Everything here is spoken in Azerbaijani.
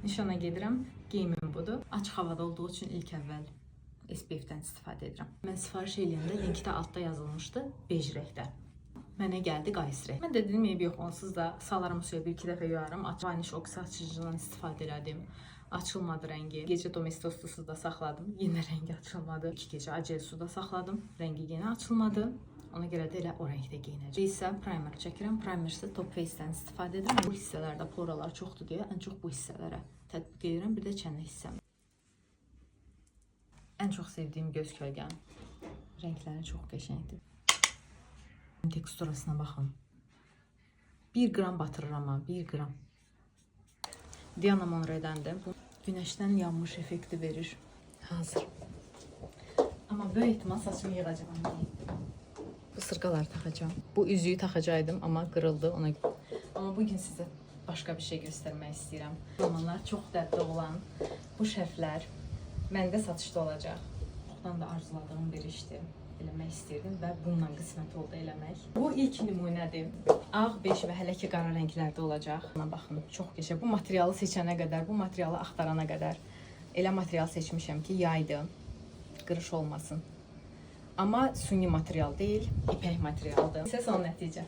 Nişana gedirəm. Geyimim budur. Açıq havada olduğu üçün ilk əvvəl SPF-dən istifadə edirəm. Mən sifariş eləyəndə linkdə altda yazılmışdı bej rəngdə. Mənə gəldi qaysı rəng. Mən də dedim, eybi yox, onsuz da salarım suya, bir-iki dəfə yuyarım. Vanish Oxy açıcıdan istifadə elədim. Açılmadı rəngi. Gecə Domestoslu suda saxladım. Yenə rəngi açılmadı. 2 gecə Acel suda saxladım. Rəngi yenə açılmadı. Ona görə də elə o rəngdə geyinəcəm. İsə primer çəkirəm. Primer isə Top Face-dən istifadə edirəm. Bu hissələrdə poralar çoxdur deyə ən çox bu hissələrə tətbiq edirəm. Bir də çənə hissəm. Ən çox sevdiyim göz kölgəm. Rəngləri çox qəşəngdir. Teksturasına baxın. 1 qram batırır amma, 1 qram. Diana Monroe'dəndir. Bu günəşdən yanmış effekti verir. Hazır. Amma böyük ehtimal saçımı yığacağam. Bu sırğaları taxacağam. Bu üzüyü taxacaqdım, amma qırıldı ona. Amma bugün sizə başqa bir şey göstərmək istəyirəm. Bu zamanlar çox dəbdə olan bu şərflər məndə satışda olacaq. Çoxdan da arzuladığım bir işdir. Eləmək istəyirdim və bununla qismət oldu eləmək. Bu ilk nümunədir. Ağ, bej və hələ ki qara rənglərdə olacaq. Buna baxın, çox qəşəng. Bu materialı seçənə qədər, bu materialı axtarana qədər elə material seçmişəm ki, yaydı. Qırış olmasın. Amma süni material deyil, ipək materialdır. Sizə son nəticə.